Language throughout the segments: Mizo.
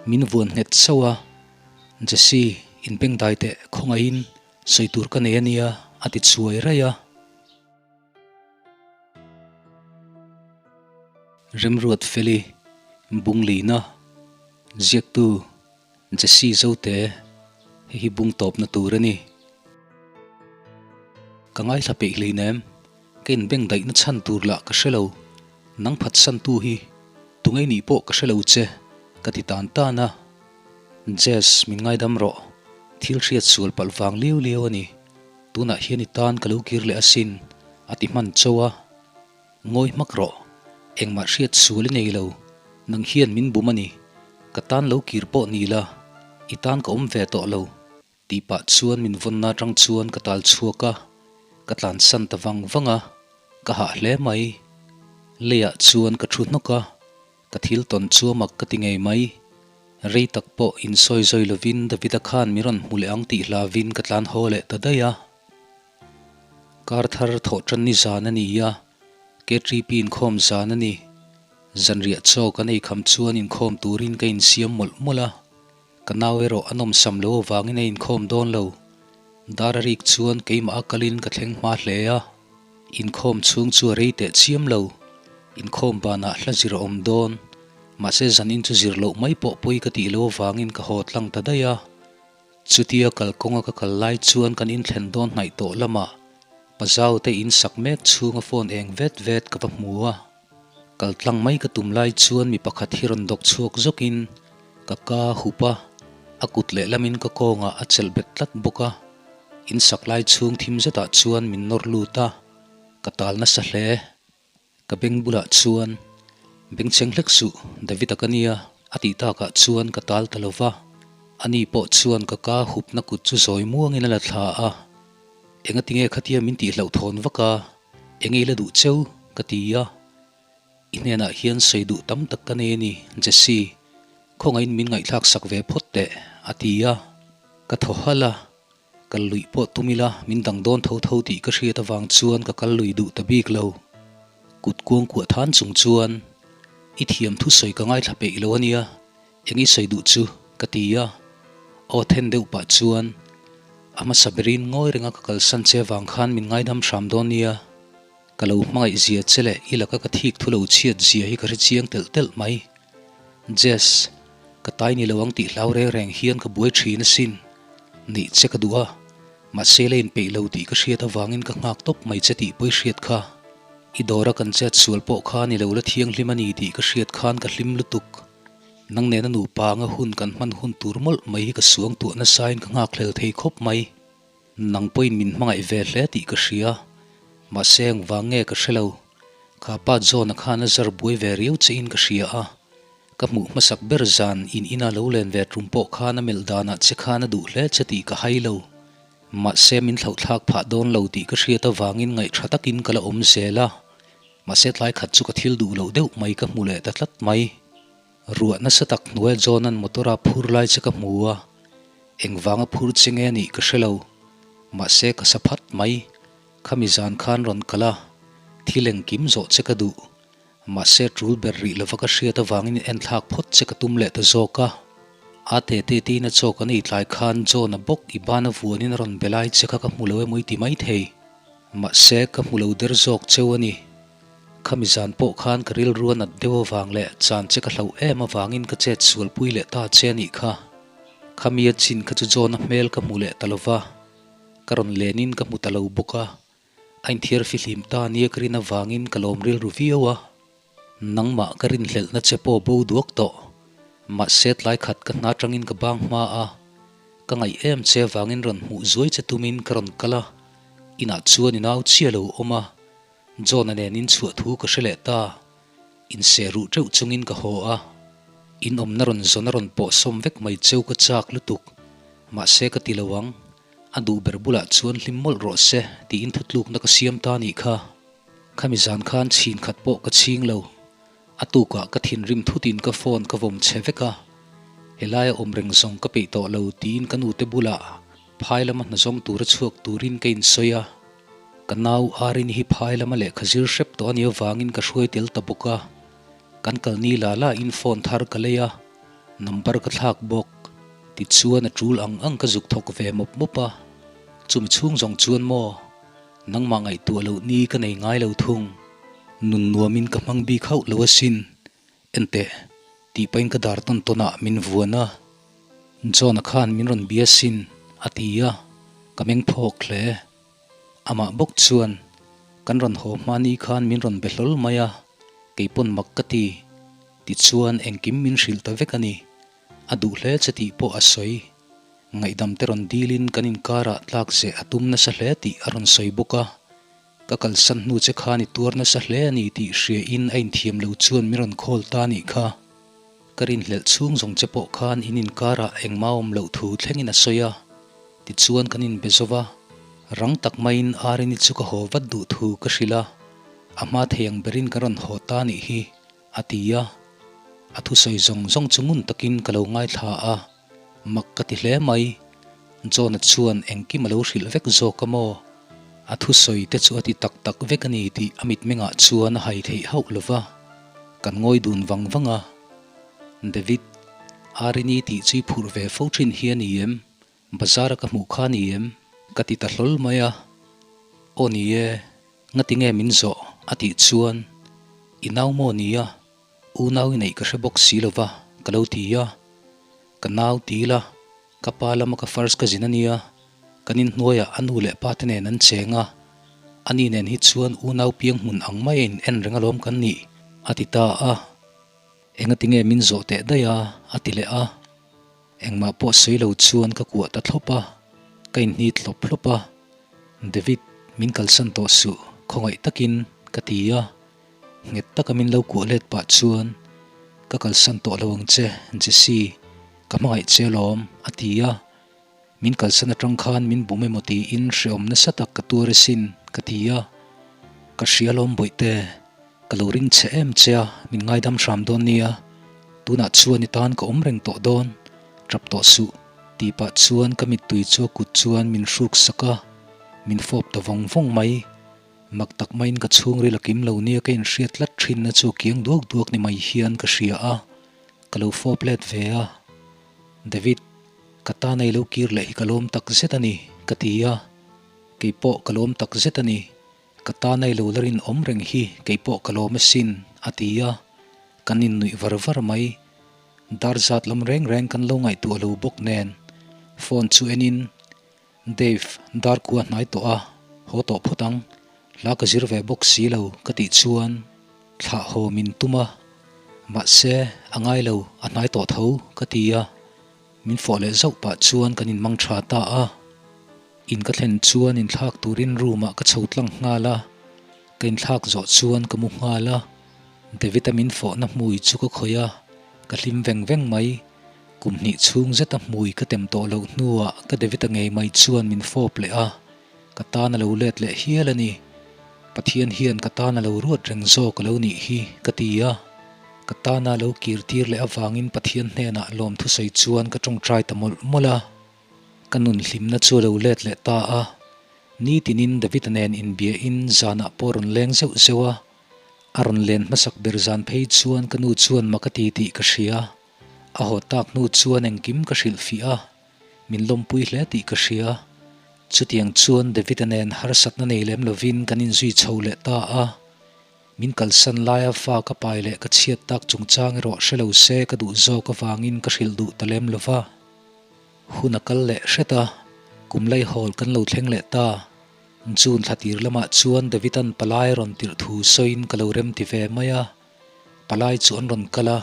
Min vuan nghet sauh a, Jesse, inbengdai teh khawngaihin sawi tur ka nei a nia, a ti chhuai raih a. Remruat Feli, Bunglina, Ziaktu, Jesse Zote, hei hi bung tawpna tur a ni. Ka ngaithla peih hleinem, ka inbengdaihna chhan tur lah ka hre lo, nang phatsantu hi tungei nih pawh ka hre lo che, ka ti tan tan a. Jess, min ngaidam rawh, thil hriat sual palh vang liau liau a ni. Tunah hian i tan ka lo kir leh asin, a ti hman chauh a. Ngawi hmak rawh, engmah hriat sual i nei lo, nang hian min bum a ni, ka tan lo kir pawh ni la, i tan ka awm ve tawh lo, tih pah chuan min vawnna atang chuan ka tal chhuak a, ka tlansan ta vang vang a, ka hah hle mai. Leiah chuan ka thu hnawk a, Ka thil tawn chu a mak ka ti ngei mai. Rei tak pawh insawi zawi lovin Davida khan mi rawn hmu leh ang tih hlavin ka tlan haw leh ta daih a. Kar thar thawh tan ni zan a ni a, KTP inkhawm zan a ni. Zanriah chaw kan ei kham chuan inkhawm turin ka insiam mawlh mawlh a. Ka nau erawh a nawmsam lo avangin a inkhawm dawn lo. Dar a rik chuan keimah a kalin ka thleng hma hle a. Inkhawm chhung chu a rei teh chiam lo. Inkhawm banah hla zir a awm dawn. Mahse zanin chu zir loh mai pawh pawi ka tih lo avangin ka haw tlang ta daih a. Chutia kalkawnga ka kal lai chuan kan inthlen dawn hnaih tawh lamah Pazau te in sak mek chhunga phone eng vet vet ka va hmu a. Kal tlang mai ka tum lai chuan mi pakhat hi rawn dawk chhuak zawkin ka ka hup a, a kut lehlamin ka kawngah a chelh bet tlat bawk a. In sak lai chhung thim zetah chuan min nawr lut a, ka tal nasa hle. Ka beng bulah chuan, Bengchheng hlek suh, David-a ka nia, a tih takah chuan ka tal ta lo va. Ani pawh chuan ka ka hupna kut chu zawi muangin a la thla a. Engatinge khatia min tihhlauh thawn vak a, enge i la duh cheu? ka ti a. I hnenah hian sawi duh tam tak ka nei a ni, Jesse. Khawngaihin min ngaihthlak sak ve phawt teh, a ti a. Ka thaw halh a, kal luih pawh tum ila min dang dawn tho tho tih ka hriat avang chuan ka kal lui duh ta bik lo. Kut kuang kuah than chung chuan, I thiam thu sawi ka ngaithla peih lo a nia, eng i sawi duh chu? ka ti a. Aw then deuh pah chuan, A hmasa berin ngawi renga ka kalsan che avang khan min ngaidam hram dawn nia. Ka lo hmangaih zia che leh i laka ka thik thu lo chhiat zia hi ka hre chiang telh telh mai. Jess, ka tai ni lo ang tih hlau reng reng hian ka buai thin asin. Nih che ka duh a, mahse la inpeih lo tih ka hriat avangin ka nghak tawp mai che tih pawi hriat kha. I dawra kan chet sual pawh khan i lo la thianghlim a ni tih ka hriat khan ka hlim lutuk. Nang nena nupa anga hun kan hman hun tur mawlh mai hi ka suang tuah nasain ka nghakhlel thei khawp mai. Nang pawhin min hmangaih ve hle tih ka hria, mahse engvang nge ka hre lo. Kha pa John-a khan a zar buai ve riau che in ka hria a, ka hmuh hmasak ber zan in ina lo len ve tum pawh khan a melh danah che khan a duh hle che tih ka hai lo. Mahse min thlauhthlak phah dawn lo tih ka hriat avangin ngaihṭha takin ka la awm zel a, mahse tlai khat chu ka thil duh loh deuh mai ka hmu leh ta tlat mai. Ruah nasa tak hnuaia John-a'n motor-a phur lai che ka hmu a, engvanga phur che nge nih ka hre lo. Mahse ka sa phat mai, khami zan khan rawn kal a, thil engkim zawh che ka duh. Mahse tul ber rih lova ka hriat avangin enthlak phawt che ka tum leh ta zawk a. A tete tiin a chaw kan ei tlai khan John-a bawk i bana vuanin a rawn be lai che kha ka hmu lo emaw i ti maithei. Mahse ka hmu lo der zawk cheu a ni. Khami zan pawh khan ka rilru a nat deuh avang leh chan che ka hlauh em avangin ka chet sualpui leh ta che a nih kha. Khami a chin kha chu John-a hmel ka hmu leh ta lo va, ka rawn lenin ka hmu ta lo bawk a. A inthiar fihlim ta nia ka rin avangin ka lawm rilru viau a. Nangmah ka rinhlelhna che pawh bo duak tawh. Mahse tlai khat ka hna tangin ka bang hma a, ka ngaih em che avangin rawn hmuh zuai che tumin ka rawn kal a, inah chuan i nau chiah lo awm a. John-a nen in chhuah thu ka hre leh ta. Inseh ruh teuh chungin ka haw a. In awmna rawn zawn a rawn pawh sawm vek mai cheu ka chak lutuk. Mahse ka ti lo ang. A duh ber bulah chuan hlim mawlh rawh se tiin thutlukna ka siam ta nih kha. Khami zan khan chhin khat pawh ka chhing lo. A tukah ka thinrim thutin ka phone ka vawm chhe vek a. Helaia awm reng zawng ka peih tawh lo tiin ka nute bulah phai lama hna zawng tura chhuak turin ka insawi a. Ka nau Arini hi phai lama lehkha zir hrep tawh a nih avangin ka hruai tel ta bawk a. Kan kalni la la in phone thar ka lei a. Number ka thlak bawk. Tichuan a tul ang ang ka zuk thawk ve mawp mawp a. Chumi chhung zawng chuan maw? Nangmah ngaihtuah loh ni ka nei ngai lo thung. Nun nuamin ka hmang bik hauh lo asin. Enteh, tih pahin ka dar tawn tawnah min vuan a. John-a khan min rawn bia sin, a ti a, ka meng phawk hle. Amah bawk chuan, Kan rawn haw hma ni khan min rawn be hlawl mai a, kei pawn mak ka ti. Tichuan engkim min hrilh ta vek a ni. A duh hle che tih pawh a sawi. Ngaihdam te rawn dilin kan inkarah tlak zeh a tum nasa hle tih a rawn sawi bawk a. Ka kalsan hnu che khan i tuar nasa hle a ni tih hriain a inthiam lo chuan min rawn call ta a nih kha. Ka rinhlelh chhung zawng che pawh khan in inkarah engmah awm loh thu thlengin a sawi a, tichuan kan inbe zo va, rang tak maiin Arini chu ka haw vat duh thu ka hrilh a, a hma thei ang berin ka rawn haw ta nih hi, a ti a. A thusawi zawng zawng chu ngun takin ka lo ngaithla a, mak ka ti hle mai. John-a chuan engkim a lo hrilh vek zawk a maw? A thusawi te chu a ti tak tak vek a ni tih a mitmengah chuan a hai theih hauh lo va. Kan ngawi dun vang vang a. David, Arini tih chu i phurh ve fo thin hi a ni em? Bazar a ka hmuh kha a ni em? Ka ti ta hlawl mai a. Aw ni e, ngati nge min zawh? a tih chuan, I nau maw ni a? Unau i neih ka hre bawk si lo va, ka lo ti a. Ka nau ti ila, ka pa lama ka first cousin a nia, kan inhnuaiah a nu leh pa te nen an cheng a, ani nen hi chuan unau piang hmun ang mai a in en reng alawm kan nih, a ti ta a. Engati nge min zawh teh daih a? a ti leh a. Engmah pawh sawi lo chuan ka kuah ta thlawp a, ka inhnit hlawp hlawp a. David, min kalsan tawh suh, khawngaih takin, ka ti a. Nghet taka min lo kuah let pah chuan, Ka kalsan tawh lo ang che, Jessie, ka hmangaih che alawm, a ti a. Min kalsan atang khan min bum emaw tiin hreawm nasa tak ka tuar asin, ka ti a. Ka hria alawm bawihte, ka lo ring che em che a, min ngaidam hram dawn nia. Tunah chuan i tan ka awm reng tawh dawn, tap tawh suh, tih pah chuan ka mittui chu a kut chuan min hruk sak a, min fawp ta vawng vawng mai. Mak tak maiin ka chhungril a kim lo nia ka inhriat tlat thinna chu kiang duak duak ni mai hian ka hria a, ka lo fawp let ve a. David, ka tan a i lo kir leh hi ka lawm tak zet a ni, ka ti a. Kei pawh ka lawm tak zet a ni, ka tan a i lo la rinawm reng hi kei pawh ka lawm asin, a ti a. Kan innuih var var mai. Dar zat lam reng reng kan lo ngaihtuah lo bawk nen phone chu enin Dave, dar kua hnai tawh a, haw tawh phawt ang, hla ka zir ve bawk si lo ka tih chuan thlah haw min tum a, mahse a ngai lo, a hnai tawh tho ka ti a, min fawh leh zauh pah chuan kan inmang tha ta a. In ka thlen chuan inthlak turin room ah ka chho tlang nghal a, ka inthlak zawh chuan ka mu nghal a, David-a min fawhna hmui chu ka khawih a, ka hlim veng veng mai. Kum hnih chhung zeta hmui ka tem tawh loh hnuah ka David-a ngei mai chuan min fawp leh a, ka tan a lo let leh hial a ni. Pathian hian ka tan a lo ruat reng zawk a lo nih hi ka ti a. Ka tana lo kir tir leh avangin Pathian hnenah lawmthusawi chuan ka tawngtai ta mawlh mawlh a. Ka nun hlimna chu a lo let leh ta a. Nitinin David-a nen inbiahin zanah pawh a rawn leng zeuh zeuh a. A rawn len hmasak ber zan phei chuan ka nu chuan mak a ti tih ka hria. A haw tak hnu chuan engkim ka hrilh fih a, min lawmpui hle tih ka hria. Chutiang chuan David-a nen harsatna nei lem lovin kan inzui chho leh ta a. Min kalsan laia fa ka pai leh ka chhiat tak chungchang erawh hre lo se ka duh zawk avangin ka hrilh duh ta lem lo va. Hun a kal leh hret a, kum laihawl kan lo thleng leh ta. June thla tir lamah chuan David-a'n palai rawn tirh thu sawiin ka lo remti ve mai a. Palai chu an rawn kal a,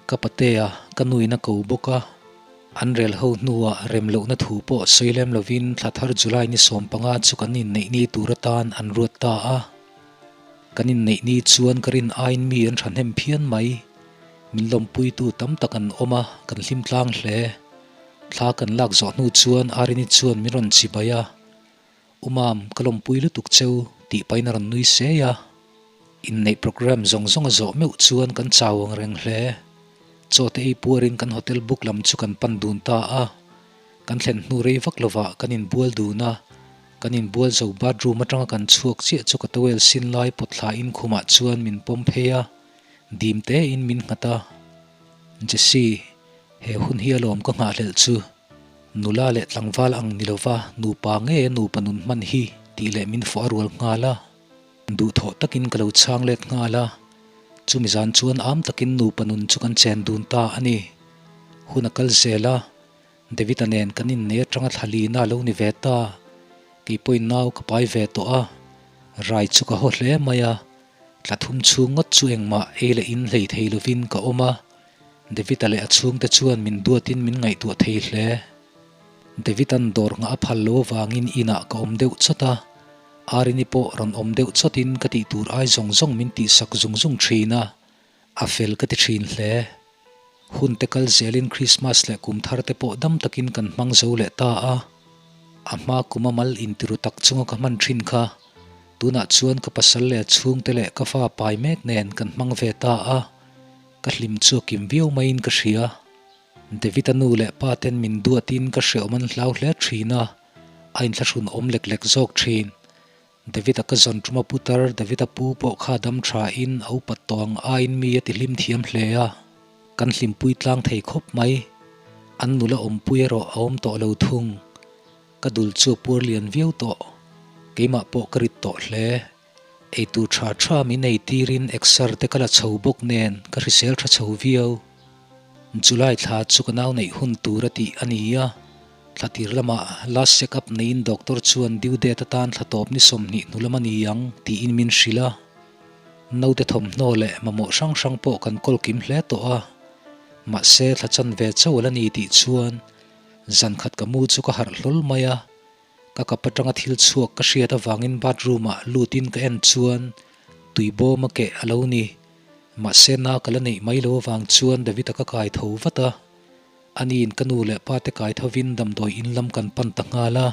ka patea ka nuin a ko bawk a. An rel ho hnuah rem lohna thu pawh sawi lem lovin thla thar July ni 15 chu kan inneih ni tur atan an ruat ta a. Kan inneih ni chuan ka rin aiin mi an thahnem phian mai. Min lawmpuitu tam tak an awm a, kan hlim tlang hle. Thla kan lak zawh hnu chuan Arini chuan min rawn chibai a. U Mam, ka lawmpui lutuk cheu, tih pahin a rawn nui sei a. Inneih programme zawng zawng a zawh meuh chuan kan chau ang reng hle. Chaw te ei puarin kan hotel book lam chu kan pan dun ta a. Kan thlen hnu rei vak lovah kan inbual dun a. Kan inbual zo bathroom atanga kan chhuak chiah chu ka towel sin lai pawt thlain khumah chuan min pawm phei a, dim tein min nghat a. Jessie. He hun hi alawm ka nghahhlelh chu. Nula leh tlangval ang ni lova nupa nge nupa nun hman hi tih leh min fawh a rual nghal a. Duhthawh takin ka lo chhang let nghal a. Chumi zan chuan am takin nupa nun chu kan chen dun ta a ni. Hun a kal zel a, David-a nen kan innei atanga thla lina a lo ni ve ta. Kei pawhin nau ka pai ve tawh a, rai chu ka haw hle mai a. Thla thum chhung ngawt chu engmah ei leh in hlei thei lovin ka awm a, David-a leh a chhungte chuan min duatin min ngaihtuah thei hle. David-a'n dawr nghah a phal lo avangin inah ka awm deuh chawt a, Arini pawh rawn awm deuh chawtin ka tih tur ai zawng zawng min tihsak zung zung thin a, a fel ka ti thin hle. Hun te kal zelin Krismas leh kum thar te pawh dam takin kan hmang zo leh ta a, a hma kum a mal intiru tak chunga ka hman thin kha tunah chuan ka pasal leh a chhungte leh ka fa pai mek nen kan hmang ve ta a, ka hlim chu a kim viau maiin ka hria. David-a nu leh pa ten min duatin ka hreawm an hlau hle thin a, a inthlahrun awm lek lek zawk thin. David-a ka zawn ṭuma putar David-a pu pawh kha dam ṭha in a upat tawh ang aiin mi a ti hlim thiam hle a, kan hlimpui tlang thei khawp mai. An nula awmpui erawh a awm tawh lo thung. Ka dul chu a puar lian viau tawh. Keimah pawh ka rit tawh hle. Eitur ṭha ṭha min ei tirin exer te ka la chho bawk nen ka hrisel ṭha chho viau. July thla chu ka nau neih hun tur a tih a ni a, thla tir lamah last check up neiin doctor chuan due date atan thla tawp ni 20 hnu lam a ni ang tiin min hrilh a. Naute thawmhnaw leh mamawh hrang hrang pawh kan kawl kim hle tawh a, mahse thla chanve chauh a la ni tih chuan zan khat ka mu chu ka harh hlawl mai a. Ka kap atanga thil chhuak ka hriat avangin bathroom ah lutin ka en chuan tui bawm a keh a lo ni. Mahse na ka la neih mai lo avang chuan David-a ka kai tho vat a. Aniin ka nu leh pa te kai thovin damdawi in lam kan pan ta nghal a.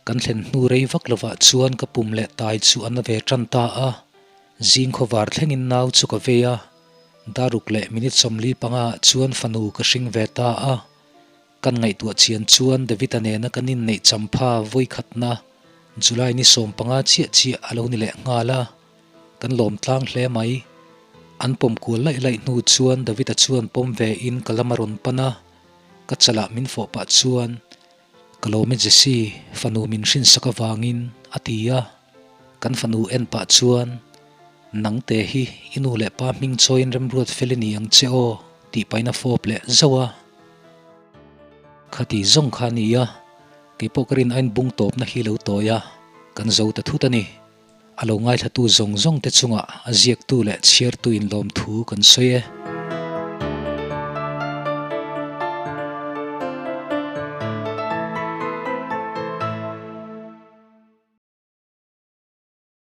Kan thlen hnu rei vak lovah chuan ka pum leh tai chu a na ve tan ta a. Zing khawvar thlengin nau chu ka vei a. Daruk leh minute 45 ah chuan fanu ka hring ve ta a. Kan ngaihtuah chian chuan David-a nena kan inneih champha vawikhatna July ni 15 chiah chiah a lo ni leh nghal a, kan lawm tlang hle mai. An pawm kual laih laih hnu chuan David-a chuan pawm ve in ka lam a rawn pan a, ka chalah min fawh pah chuan, Ka lawm e Jesse, fanu min hrinsak avangin, a ti a. Kan fanu en pah chuan, Nangte hi i nu leh pa hming chawiin remruat fel i ni ang che aw, tih pahin a fawp leh zauh a. Khati zawng kha a ni a, keipawh ka rin ain bung tawpna hi lo tawi a, kan zo ta thut a ni. A lo ngaithlatu zawng zawng te chungah a ziaktu leh chhiartu inlawm thu kan sawi e.